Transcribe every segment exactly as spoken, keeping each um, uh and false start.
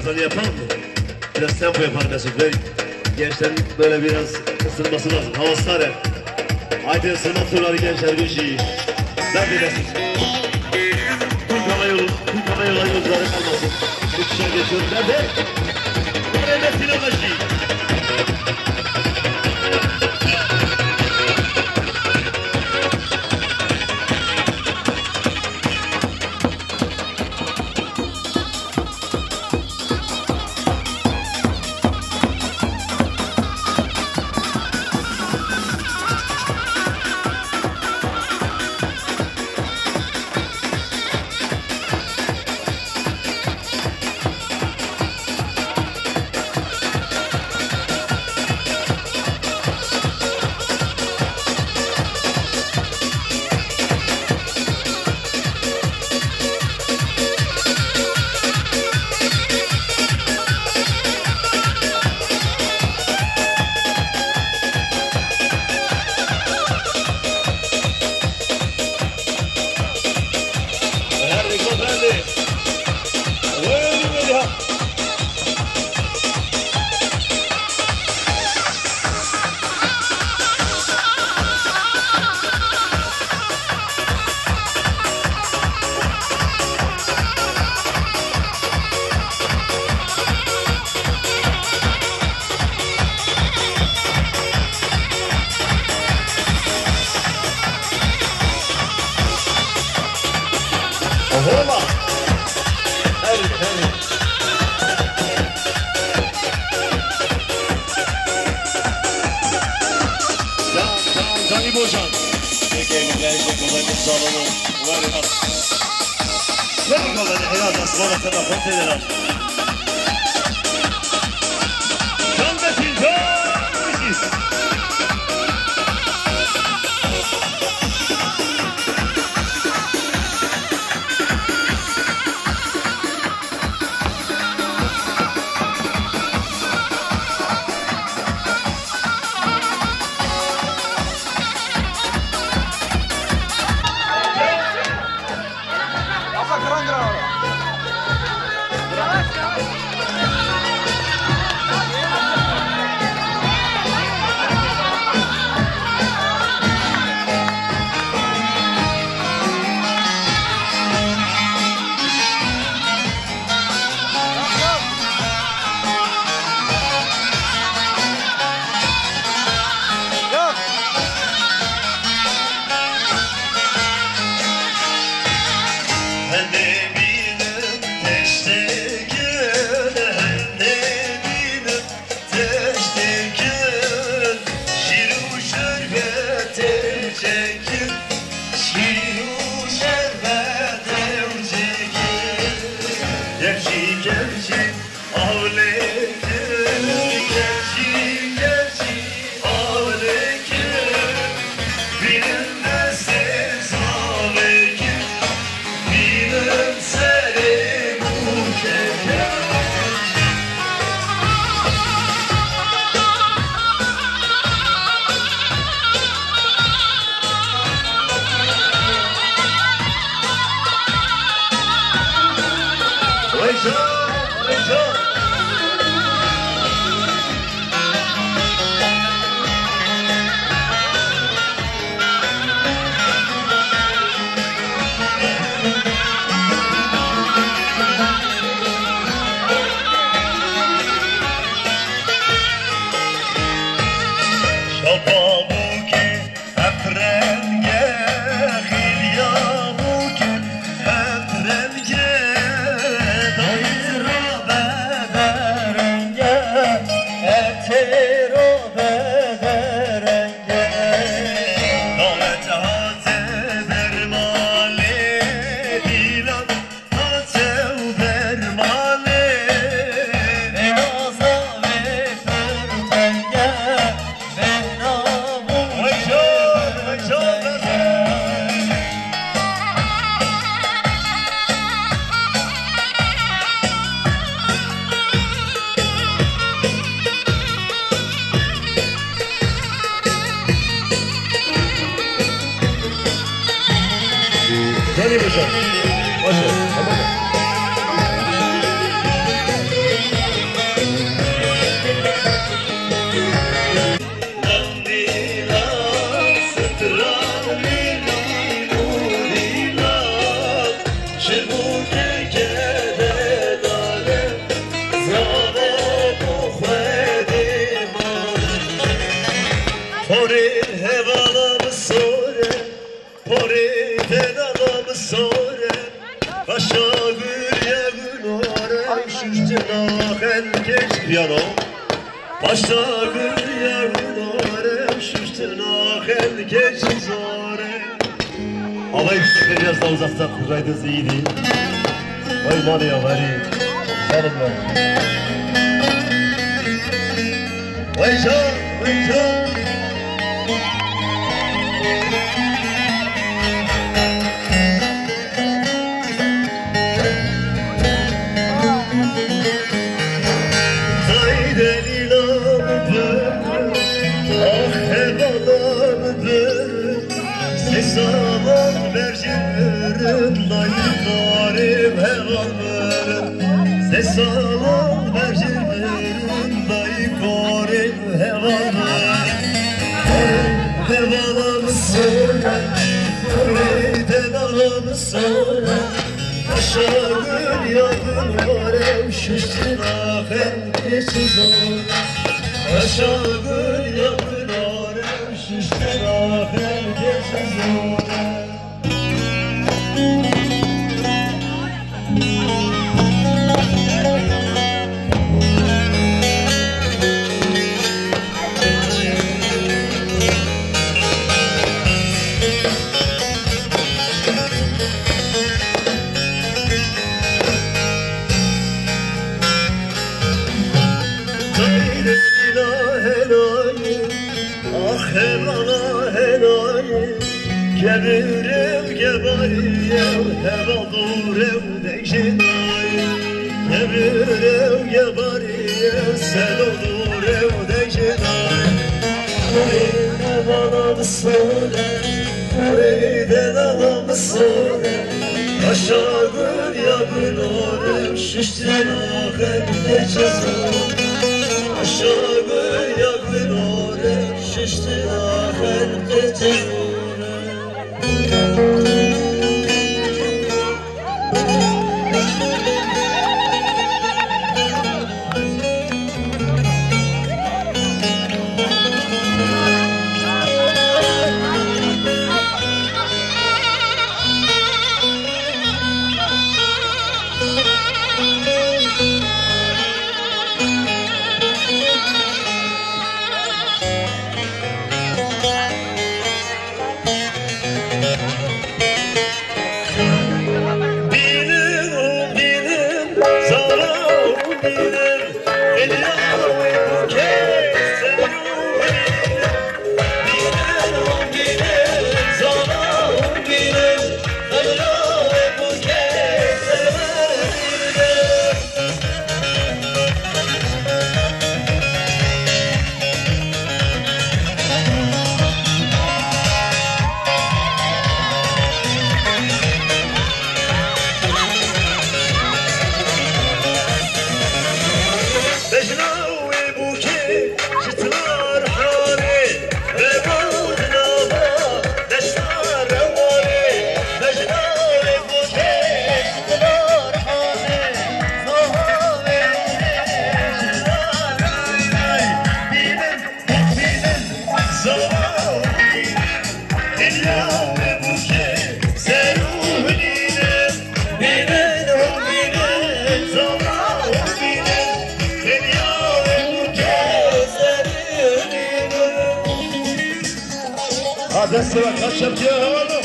Yapalım mı? Biraz tempo yapalım Mesut Bey. Gençlerin böyle biraz ısınması lazım. Hava sarı. Haydi ısınma turları gençler, bu işi. Ben bir Mesut. Türk Hava Yolu, Türk Hava Yolu yolcuları kalmasın. Uçuşa geçiyoruz. Nerede? Oraya Mesut Yoldaşı. Ohola. Hey, hey. Can, can, can İbocan. Peki, bu gençlik kuvvetli salonu. Var ya. Ver bir kuvvetli, helal olsun. Bana sana hoş ederim. Can Metin, can Metin. Hende bînim teştekî, hende bînim teştekî, şîr û şerbetê çekî, şîr û şerbetê çekî. Kevşî, kevşî, Awlekir, kevşî, kevşî, awlekir. Bînin destê zavekir, bînin serê mûkekir. Weyşo, weyşo. Şapa bûke. Hep renge xîliya bûke, hep renge dayî ra be derenge, etê ra be derenge. Dalet hate bermalê dîlan. Canî bişo. Baş e. Tamam. Xelkê piyano. Başta gül yağmur, şuştuna xelkê zore. Havayı fişekleri biraz daha uzaktan kuraydı, iyiydi. Vay mani ya, vay. Canım ben. Vay can, vay can. Tay delîla min bir, ah hevala min bir. Sê salan berjî mirim, dayî karê heval mirim. Sê salan berjî mirim, dayî karê heval mirim. Hevala min sor e, rê delala min sor e. Aşağı yakın varem şiştin ahem geçiz o. Aşağı yakın varem şiştin ahem geçiz o. Haydi la helay, ah helala helay. Kevir ew gebarî ew heval dûr ew deyşinay. Kevir ew gebarî ew selo dûr ew deyşinay. Ay hevala min sor e, ay delala min sor e. Aşağı ya gün orem şiştin ahem geçiz o. Aşağı ya gün orem şiştin ahem geçiz o. Ha, dest sıra kaç yapıyor, havalı.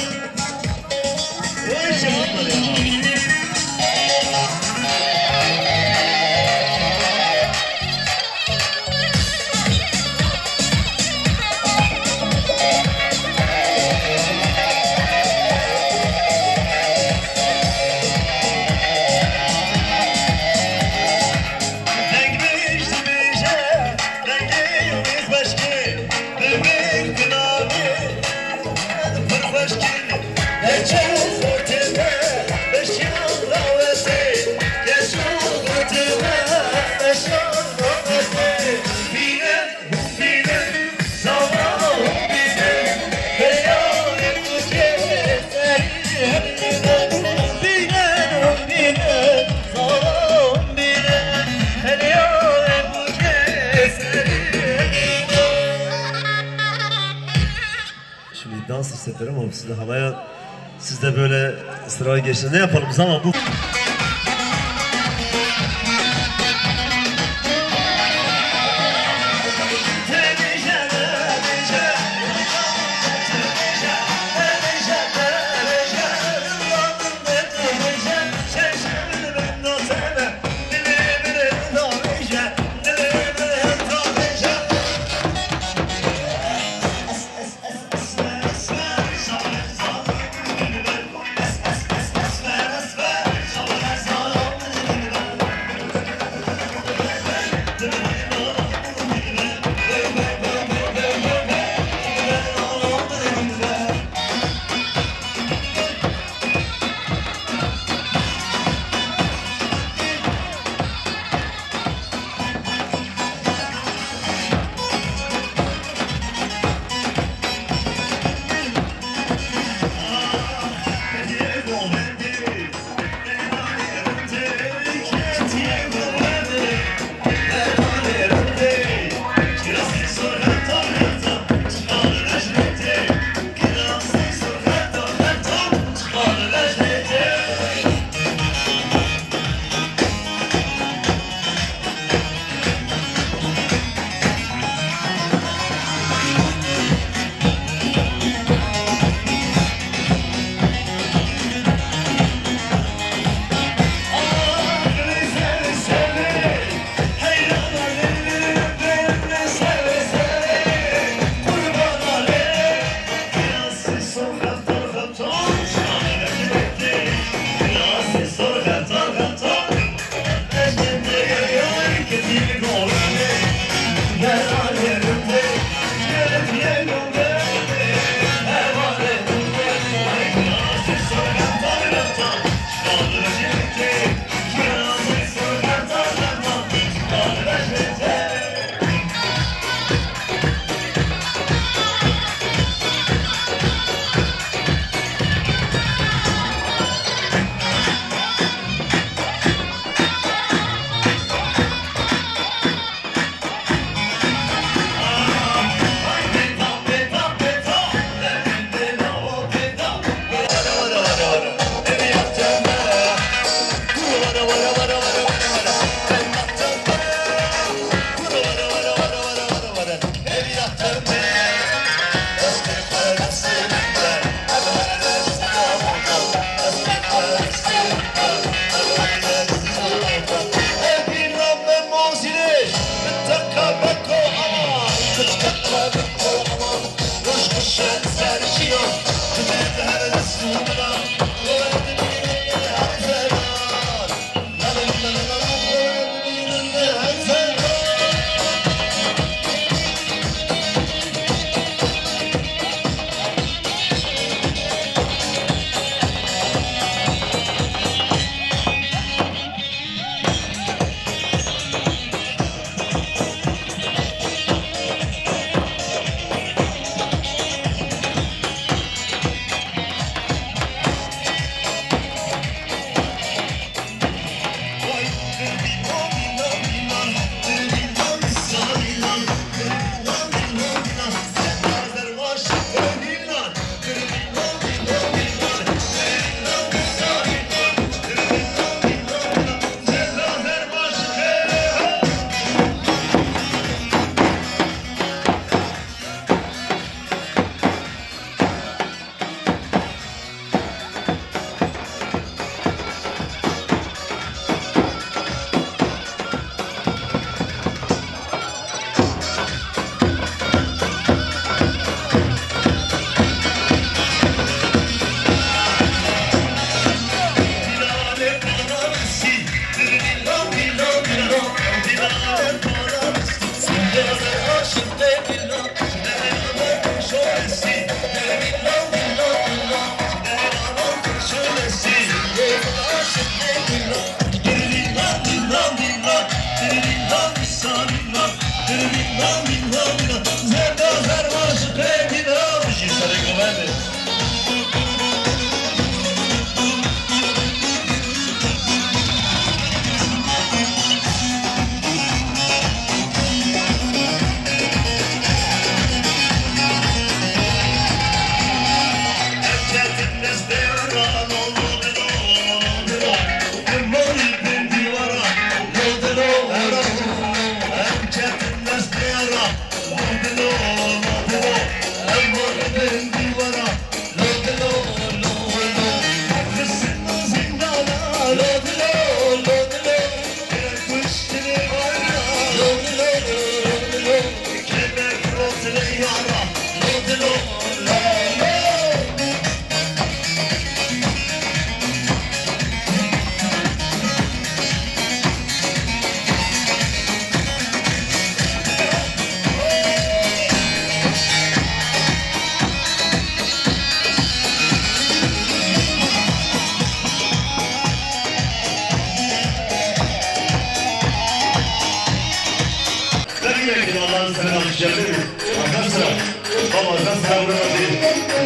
Şimdi dans istedim ama siz de havaya, siz de böyle sıraya geçin. Ne yapalım? Zaman bu.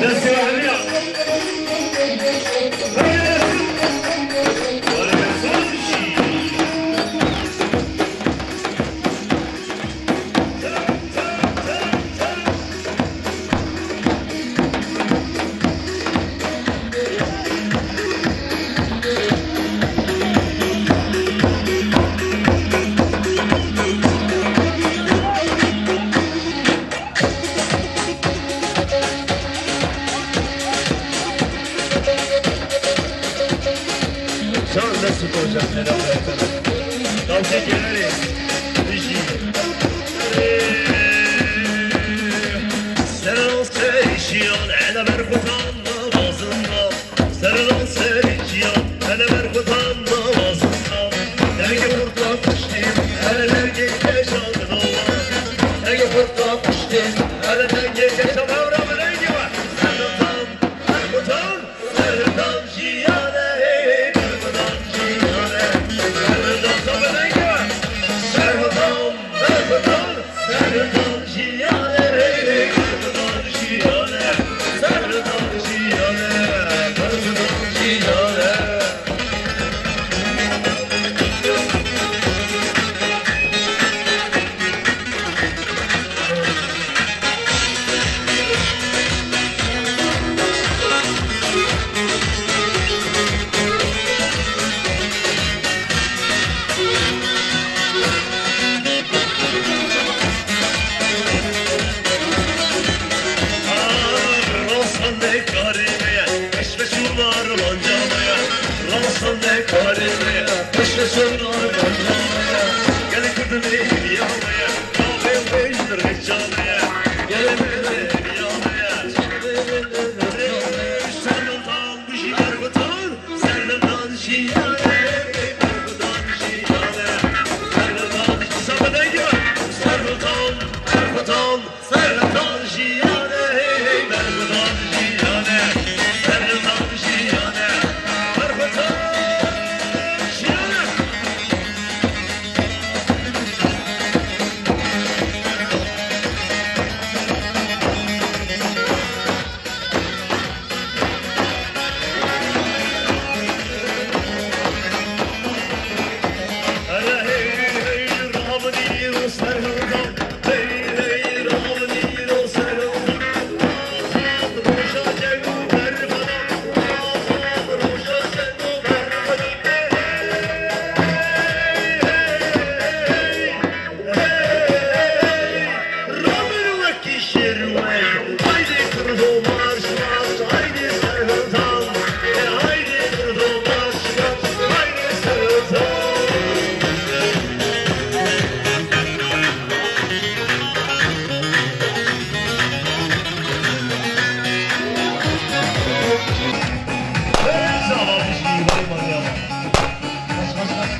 Destê we hemiya. Serhildan jiyane, hey, hey, berxwedan jiyane, serhildan jiyane, berxwedan jiyane. Hey, hey, hey, hey. Rabin wekî şêr wey. Haydê kurdo marş marş, haydê serhildan. E, haydê kurdo marş marş, haydê serhildan. Hey, sağ ol, bir şey, vay manyağa. Kaç, kaç, kaç.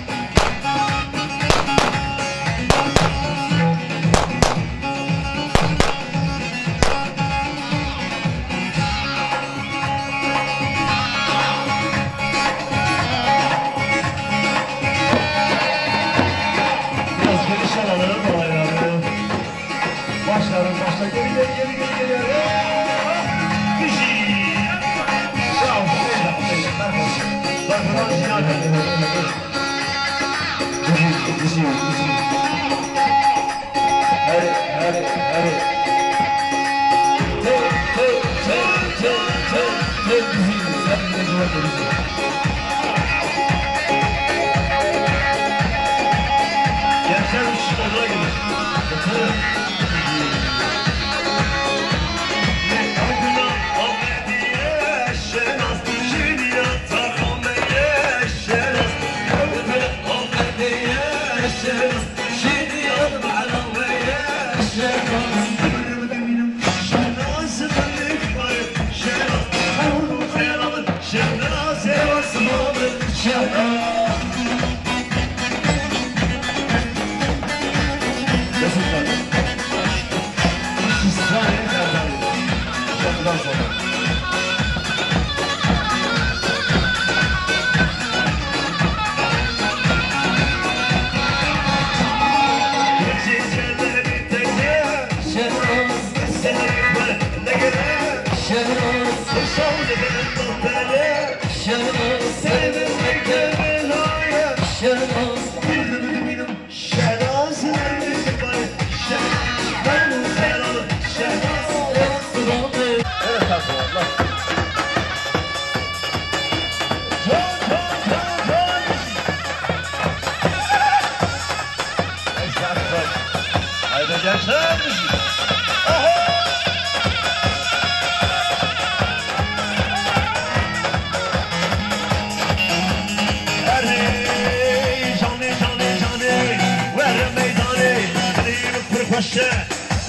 Biraz geniş alalım olayları. Başlarım başla. Geri, geri, geri, geri, geri. Düşün. Sağ ol. Bak, bak, bak, bak. Hadi, hadi, hadi. Tö, tö, tö, tö, tö, tö, bizi, sen de cevap verirsin. Gençler, üç kişi odaya girin. Haydi gençler. Aha! Erê, canê, canê, canê, were meydanê, dilê min pir xweş e,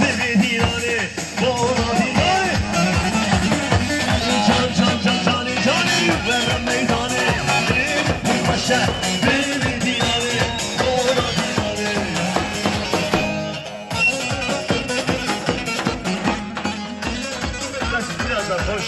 bibê dîlanê, bona dîlanê. Can, can, can, canê, canê, were meydanê, dilê min pir xweş e, bibê dîlanê, bona dîlanê. Biraz da hoş.